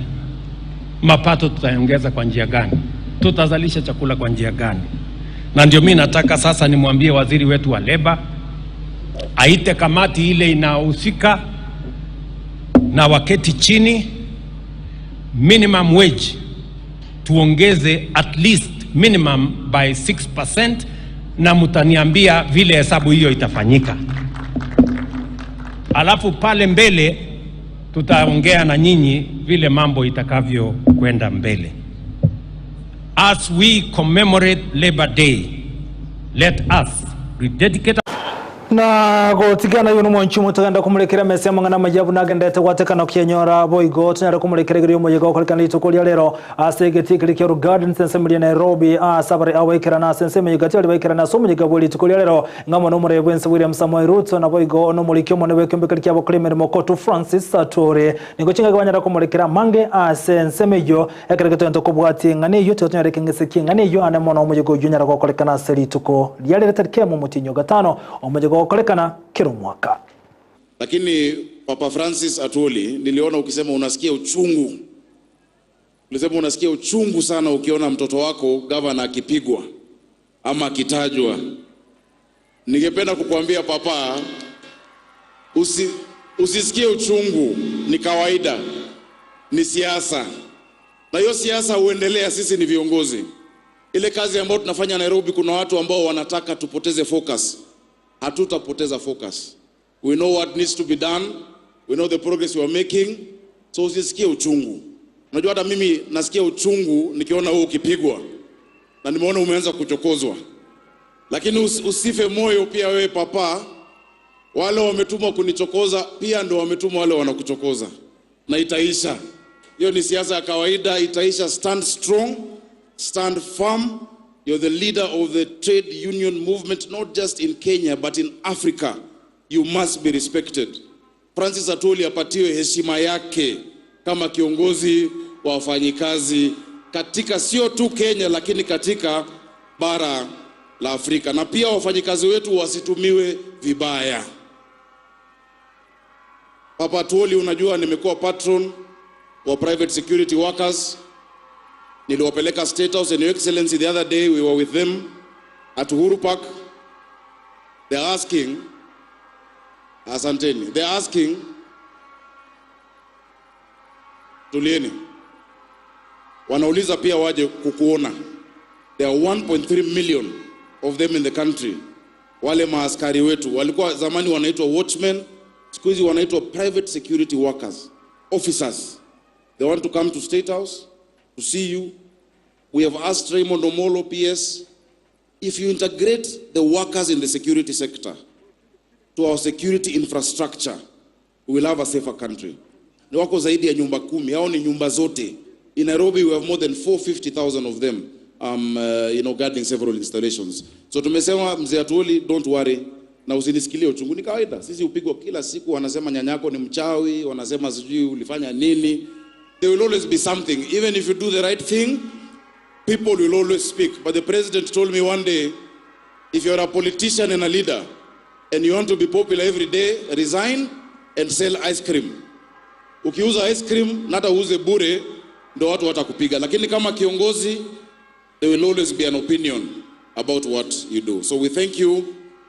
mapato tutaongeza kwa njia gani, tutazalisha chakula kwa njia gani? Na ndio mimi nataka sasa nimwambie waziri wetu wa leba aite kamati ile inahusika na waketi chini, minimum wage tuongeze at least minimum by 6%, na mtaniambia vile hesabu hiyo itafanyika. Alafu pale mbele tutaongea na nyinyi vile mambo itakavyo kwenda mbele. As we commemorate Labor Day, let us rededicate Na gotigana yuno mwanchi mutagenda kumurekera mesi amang'ana majabu nagendete gwatekana kienyora boigo tunyare kumurekera igiri omoyega okorekana rituko ria rero ase egetikiri kia Gardens ensemo ya Nairobi ase abare awaikerana ase ensemo eyegati bari baikerana ase omoyega bwa rituko ria rero ng'amo na omorebe bwense William Samoei Ruto na boigo nomoriki omone bwekembekeri kia abakora emeremo Kotu Francis Atwoli nigo chingaki banyara kumurekera mange ase ensemo eywo ekero getogento kobwati ng'ana eywo tiga tonyare keng'ese ng'ana eywo ane mono omoyega oywo onyara gokorekana ase rituko ria rero tariki emo omotienyi gatano omoyega gokorekana kila mwaka. Lakini Papa Francis Atwoli, niliona ukisema unasikia uchungu, ulisema unasikia uchungu sana ukiona mtoto wako gavana akipigwa ama akitajwa. Ningependa kukuambia papa, usisikie uchungu, ni kawaida, ni siasa, na hiyo siasa huendelea. Sisi ni viongozi. Ile kazi ambayo tunafanya Nairobi, kuna watu ambao wanataka tupoteze focus. Hatutapoteza focus. We know what needs to be done. We know the progress we are making. So usisikie uchungu. Unajua hata mimi nasikia uchungu nikiona wewe ukipigwa na nimeona umeanza kuchokozwa, lakini usife moyo pia wewe papa. Wale wametumwa kunichokoza pia ndo wametumwa wale wanakuchokoza, na itaisha. Hiyo ni siasa ya kawaida, itaisha. Stand strong, stand firm. You're the leader of the trade union movement, not just in Kenya but in Africa. You must be respected. Francis Atwoli apatiwe heshima yake kama kiongozi wa wafanyikazi katika sio tu Kenya lakini katika bara la Afrika, na pia wafanyikazi wetu wasitumiwe vibaya. Papa Atwoli, unajua nimekuwa patron wa private security workers. Niliwapeleka State House and Your Excellency the other day we were with them at Uhuru Park. They're asking, asanteni, they're asking, tulieni, wanauliza pia waje kukuona. There are 1.3 million of them in the country. Wale maaskari wetu walikuwa zamani wanaitwa watchmen, siku hizi wanaitwa private security workers, officers. They want to come to State House to see you. We have asked Raymond Omolo, PS, if you integrate the workers in the security sector to our security infrastructure, we will have a safer country. Ni wako zaidi ya nyumba 10, hao ni nyumba zote. In Nairobi we have more than 450,000 of them, guarding several installations. So tumesema mzee Atwoli, don't worry, na usinisikilie uchungu, ni kawaida. Sisi hupigwa kila siku, wanasema nyanyako ni mchawi, wanasema sijui ulifanya nini. There will always be something. Even if you do the right thing, people will always speak. But the president told me one day, if you're a politician and a leader and you want to be popular every day, resign and sell ice cream. Ukiuza ice cream, na hata uuze bure, ndo watu watakupiga. Lakini kama kiongozi, there will always be an opinion about what you do. So we thank you.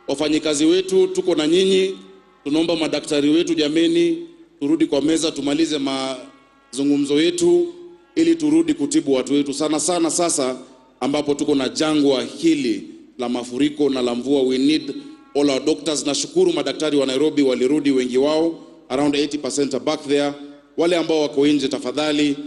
Wafanyikazi wetu, tuko na nyinyi. Tunaomba madaktari wetu, jameni, turudi kwa meza, tumalize mazungumzo yetu ili turudi kutibu watu wetu, sana sana sasa ambapo tuko na jangwa hili la mafuriko na la mvua. We need All our doctors, nashukuru madaktari wa Nairobi walirudi wengi wao, around 80% are back there. Wale ambao wako nje, tafadhali,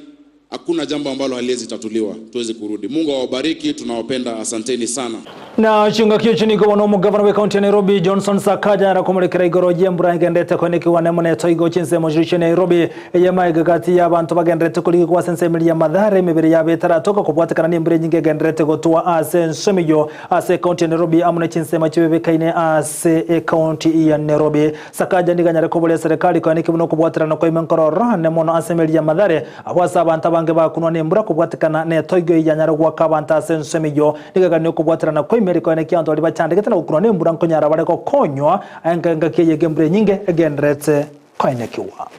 hakuna jambo ambalo haliwezi tatuliwa, tuweze kurudi. Mungu awabariki, tunawapenda, asanteni sana. Na chingakio chinigo bono omogavana bwe county ya Nairobi Johnson Sakaja arakomorekera igoro y'embura egendete koenekiwa nemoneto igo chinsemo chiria Nairobi eyemaega gati y'abanto bagenderete korigigwa ase ensemo ya Mathare emebere yabo etaratoka kobwatekana na embura enyinge egenderete gotwa ase ensemo eyio ase ecounty ya Nairobi amo ne chinsemo chibebekaine ase ecounty ya Nairobi. Sakaja nigo anyare koboria eserekari koenekia buna okobwaterana kwaime nkororo ane mono ase emeri ya Mathare Abwo ase abanto abange bakunwa nembura kobwatekana netoigo eyio yanyare goaka abanto ase ensemo eyio, nigo egania okobwaterana kwaime rikoe neki abanto baria bachandegete na gokunwa nembura nkonyara bare gokonywa enka engaki eye embura enyinge egendererete koenekigwa.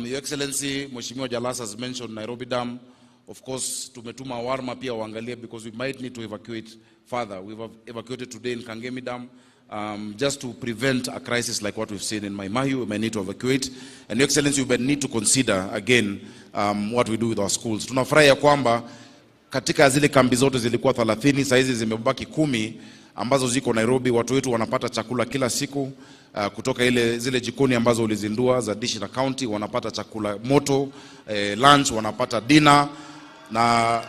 Your Excellency, Mheshimiwa Jalas has mentioned Nairobi Dam. Of course, tumetuma Warma pia waangalie because we might need to evacuate further. We've evacuated today in Kangemi Dam. Just to prevent a crisis like what we've seen in Mai Mahiu, we may need to evacuate. And Your Excellency, we may need to consider again what we do with our schools. Tunafurahi ya kwamba katika zile kambi zote zilikuwa 30, saa hizi zimebaki 10 ambazo ziko Nairobi. Watu wetu wanapata chakula kila siku kutoka ile zile jikoni ambazo ulizindua za Dishi na County, wanapata chakula moto, lunch, wanapata dinner, na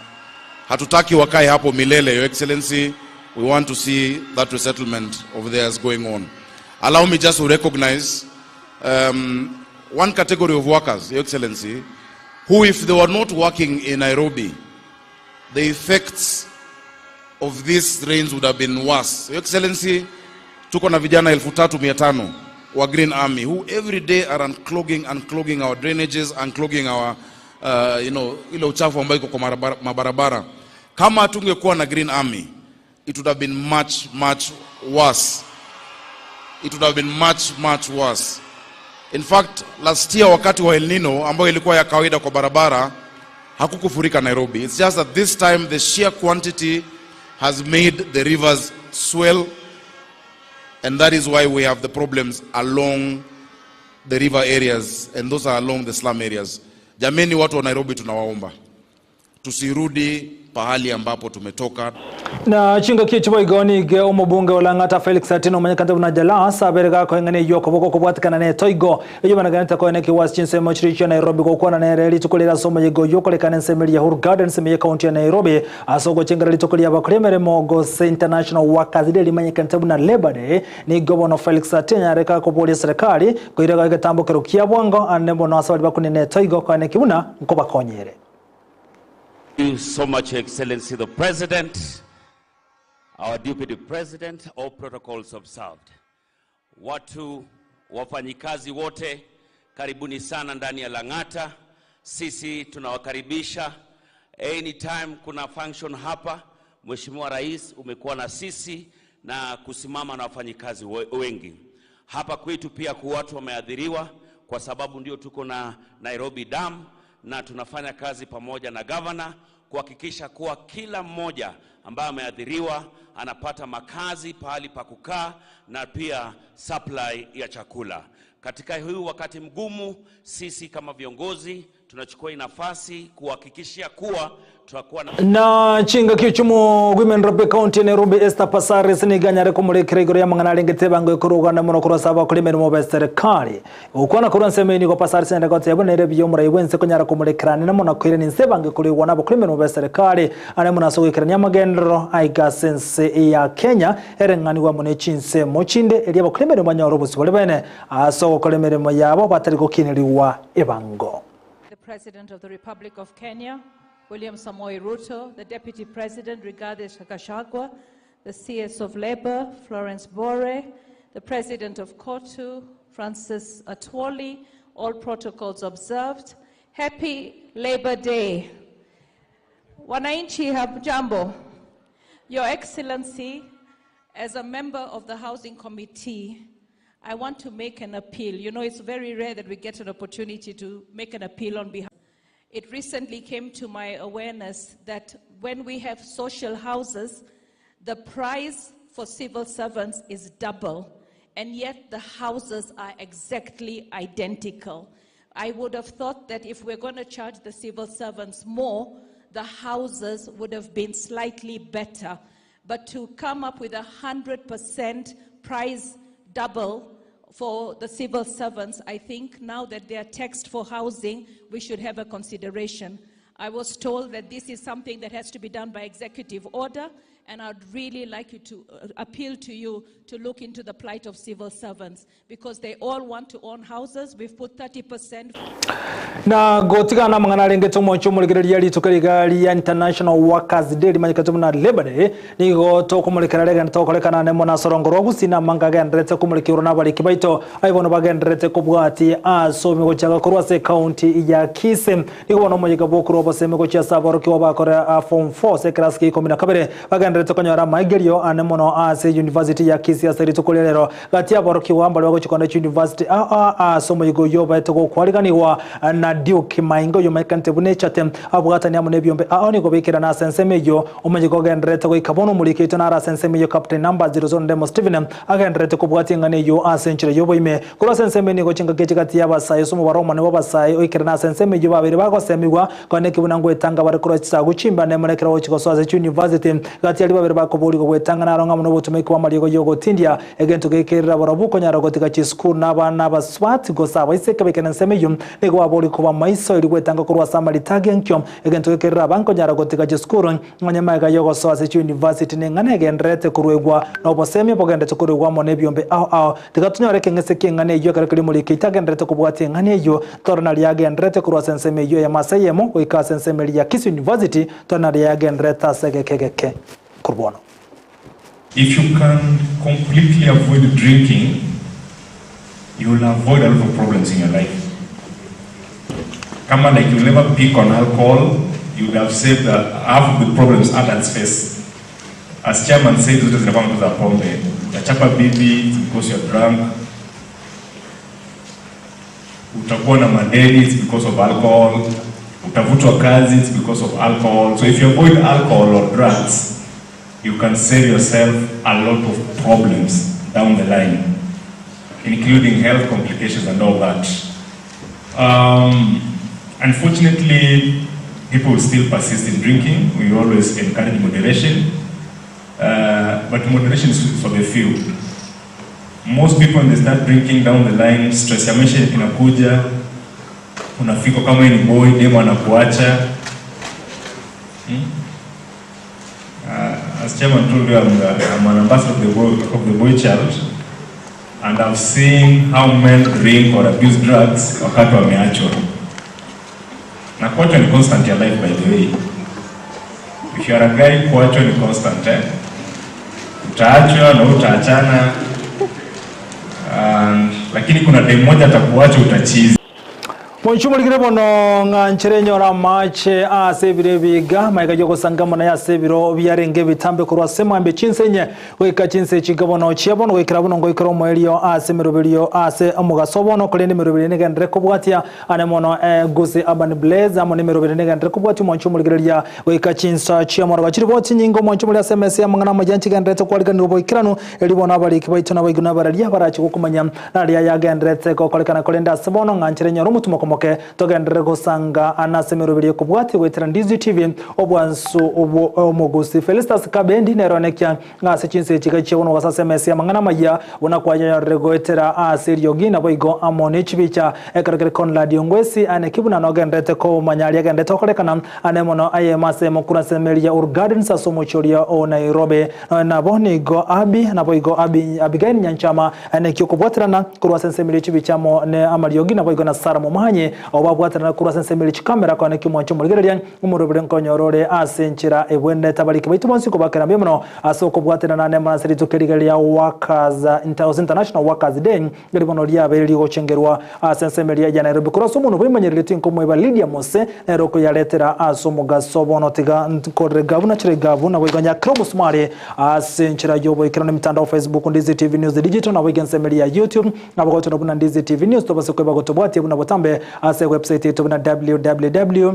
hatutaki wakae hapo milele, Your Excellency. We want to see that resettlement of theirs going on. Allow me just to recognize one category of workers, Your Excellency, who if they were not working in Nairobi, the effects of these rains would have been worse. Your Excellency, tuko na vijana 3,500 wa Green Army who every day are unclogging our drainages, unclogging our, ile uchafu ambayo iko kwa mabarabara. Kama tungekuwa na Green Army, it would have been much, much worse. It would have been much, much worse. In fact, last year wakati wa El Nino ambayo ilikuwa ya kawaida kwa barabara, hakukufurika Nairobi. It's just that this time the sheer quantity has made the rivers swell, and that is why we have the problems along the river areas, and those are along the slum areas. Jameni, watu wa Nairobi tunawaomba tusirudi pahali ambapo tumetoka. Na chingaki chiboigonige omobunge olang'ata Felix Atieno omanyekante buna Jalas abere gakoeng'ania eywo okoboko kobwatekana na etoigo eywo banaganete koenekiwa ase chinsemo chiria chia Nairobi gokwana nere rituko rire ase omoyega oywo okorekana ensemo eria ya Uhuru Gardens ime ye county ya Nairobi ase ogochengera rituko ria abakori emeremo gose International Workers Day rimanyekanete buna Labour Day. Nigo bono Felix Atieno areka koboria serikali koirega egetambokero kia bwango ande bono ase baria bakunene etoigo koenekia buna nkobakonyere. Thank you so much, Your Excellency the President, our Deputy President, all protocols observed. Watu wafanyikazi wote, karibuni sana ndani ya Lang'ata. Sisi tunawakaribisha anytime kuna function hapa. Mheshimiwa Rais, umekuwa na sisi na kusimama na wafanyikazi wengi hapa kwetu. Pia kwa watu wameathiriwa, kwa sababu ndio tuko na Nairobi Dam na tunafanya kazi pamoja na governor kuhakikisha kuwa kila mmoja ambaye ameathiriwa anapata makazi, pahali pa kukaa na pia supply ya chakula. Katika huu wakati mgumu, sisi kama viongozi tunachukua hii nafasi kuhakikishia kuwa tutakuwa na Na chingaki chumo Women Rep County Nairobi Esther Passaris niganyare kumurekera igoro ya mang'ana arengete bango ekorogana mono korwa abakora emeremo ba serikali okwana korwa ensemo nigo Passaris ende goteba nere biyo omorai bwense konyara kumurekerana na mono koire ninse bange korigwa nabo kora emeremo ba serikali are mono ase goikerania amagenderero aiga ase ya Kenya ereng'anigwa mono echinsemo chinde eria abakora emeremo banyore obosibore bene ase ogokora emeremo yabo batari gokineriwa ebango. The President of the Republic of Kenya, William Samoei Ruto, the Deputy President, Rigathi Gachagua, the CS of Labour, Florence Bore, the President of COTU, Francis Atwoli, all protocols observed. Happy Labour Day. Wananchi hamjambo. Your Excellency, as a member of the Housing Committee, I want to make an appeal. It's very rare that we get an opportunity to make an appeal on behalf. It recently came to my awareness that when we have social houses, the price for civil servants is double, and yet the houses are exactly identical. I would have thought that if we're going to charge the civil servants more, the houses would have been slightly better. But to come up with a 100% price double for the civil servants, I think now that they are taxed for housing, we should have a consideration. I was told that this is something that has to be done by executive order, and I'd really like you to uh, appeal to you to look into the plight of civil servants because they all want to own houses. We've put 30%. Na gotigana amang'ana arengete omochie omorigereria rituko riga ria International Workers Day rimanyekete buna Labour Day nigo tokomorekera regenda tokorekana nemo na ase orongo rwa Gusii na amange agendererete komorekerwa na abariki baito aye bono bagendererete kobwatia ase ogochaka korwa ase ekaunti ya Kisii. Nigo bono omoyega bw'okorwa obosemi gochia ase aborokigwa bakore form 4 ase ekerasi kia ikomi na kabere bagendererete konyora amaigerio ane mono ase University ya Kisii ase rituko ria rero. Gati y'aborokigwa mbaria bagochia kogenda chiuniversity aa ase omoyega oyio obaete gokwariganigwa na Duke Mainga oyio omanyekanete buna Echate abwatani amo nebiombe ao nigo baikerana ase ensemo eyio. Omoyega ogendererete goika bono omoriki oito nare ase ensemo eyio Captain Numbers Zero Ndemo Stephen agendererete kobwatia eng'ana eyio ase enchera y'oboime. Korwa ase ensemo eye nigo chingaki echi gati y'abasae ase omobaro omonene bw'abasae oikerana ase ensemo eyio babeire bagosemigwa Konya ki buna ngwetanga bare korwa chisagu chimbe ane mono ekero ogochia gosoa ase chiuniversity. Gati aria babere bakoborigwa gwetanga naro ng'a buna obotomeki bw'amariogo y'ogotindia egento gekerera barobwo okonyara gotiga chisukuru na abana abasubati gose abaiseke baikane ensemo eyio nigo baborigwe koba maiso erio gwetanga korwa ase amarita agenkio egento gekerera abankonyara gotiga chisukuru Nonya magega y'ogosoa ase chiuniversity neng'ana egendererete koruegwa, na obosemia bogendererete koruegwa amo nebiombe ao ao. Tiga tonyore ekeng'ese ki'eng'ana eyio ekero keria omoriki oito agendererete kobwatia eng'ana eyio, tore naria agendererete korwa ase ensemo eyio eyemo ase eyemo goika ase ensemo eria ya Kisii University, tore naria yagendererete ase egeka egeke korwa bono. If you can completely avoid drinking, you will avoid a lot of problems in your life. Kama like you'll never pick on alcohol, you would have saved the, half of the problems adults face. As chairman said, zote zinakuwa tu za pombe. Utachapa bibi it's because you're drunk. Utakuwa na madeni it's because of alcohol. Utavutwa kazi it's because of alcohol. So if you avoid alcohol or drugs, you can save yourself a lot of problems down the line, including health complications and all that. Unfortunately, people still persist in drinking. We always encourage moderation, but moderation is for the few. Most people when they start drinking down the line, stress ya maisha inakuja, unafika kama ni boy, demo anakuacha. As chairman told you, I'm an ambassador of the boy child, and I've seen how men drink or abuse drugs wakati wameachwa. Na kuachwa ni constant ya life by the way. If you are a guy, kuachwa ni constant eh? Utaachwa na utaachana. And, lakini kuna day moja atakuacha utachizi. Mwanche omorikire bono ng'a nchere enyore amache ase ebiro ebiga, magega y'ogosanga amo naye ase ebiro biarenge ebitambe korwa ase emambia chinsa inye goika chinsa echi bono chia bono goikera bono ngoikera omoerio ase emeroberio ase omogaso bono korende emeroberio negenderere kobwatia ane mono Gusii Urban Blaze amo nemeroberio negenderere kobwatia omwanche omorigereria goika chinsa chia morogoba chiribo chinyinge omwanche omori ase emesa y'amang'ana amaya nchigendererete kwariganigwa boikeranu erio bono abariki baito nabaigwa nabararia barache gokomanya Naria yagendererete gokorekana korende ase bono ng'a nchera enyore omotumo komoke, togenderere gosanga ase emeroberi ekobwatia goetera Ndizi TV, obwansu obwo omogusi Felistus Kabendi nere onekia ng'a ase chinsa echi gachia bono gose ase emesa y'amang'ana amayia buna kwayenyorire goetera ase eriogi naboigo amo nechibicha ekero kere Conrad Ongwesi aneki buna nogendererete komanya aria agendererete gokorekana ane mono ayemo ase emokura ase emeri ya Uhuru Gardens ase omochie oria o Nairobi Nonya nabo nigo Abi naboigo Abi Abigaili Nyanchama Neki okobwaterana korwa ase ensemo eria chibicha amo ne amariogi, naboigo na Sara momanyi, abwo babwaterana korwa ase ensemo eria chikamera, konya neki omwanche omorigereria, omorobere nkonyora ore ase enchera ebwenerete abariki baito bonsi kobakera mbuya mono ase okobwaterana nemo ase rituko eri ria Workers gose International Workers Day, eri bono riabeire rigochengerwa ase ensemo eria ya Nairobi korwa ase omonwa bwemanyereri tinkomoiba Lydia Mose nere okoyaretera ase omogaso bono tiga nkorere gavuna chire gavuna boigo nyakere omosumari Ase enchera y'oboikeranu emitandao Facebook, Ndizi TV News Digital, naboigo ensemo eria ya YouTube, nabo goetera buna Ndizi TV News tobase kweba gotobwatia buna botambe ase ewebsite yaito buna www.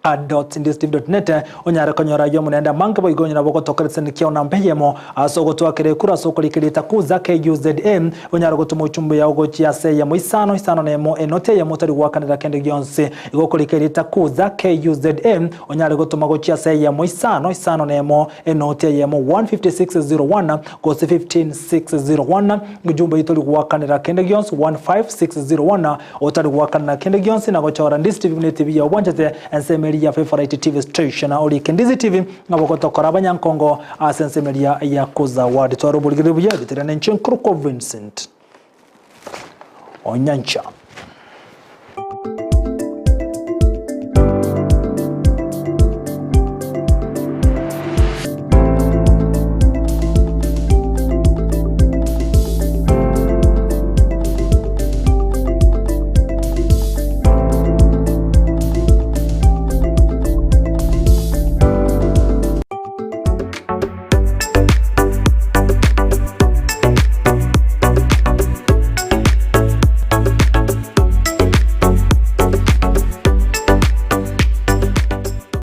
Ndizitv.net onyare konyora ayio amo naende amange boigo onye nabo ogotokera chisani kiao namba eyemo ase ogotwakera ekura ase okorika erieta Kuza, KUZA, onyare gotoma ochumbe yao gochia ase eyemo isano isano na emo enoti eyemo otari goakanera kende gionsi. Igo okorika erieta Kuza, KUZA, onyare gotoma gochia ase eyemo isano isano na emo enoti eyemo 15601 gose 15601 ujumbe oyio tori goakanera kende gionsi 15601 Otari goakanera kende gionsi na gochora Ndizi TV buna etibi yao bwanchete, ensemo eria ya Favorite TV Station. Orike Ndizi TV nabo gotokora abanyankongo ase ensemo eria ya Kuza Ward. Twara oborigereria buya, ebitere nenche nkorokwa Vincent Onyancha.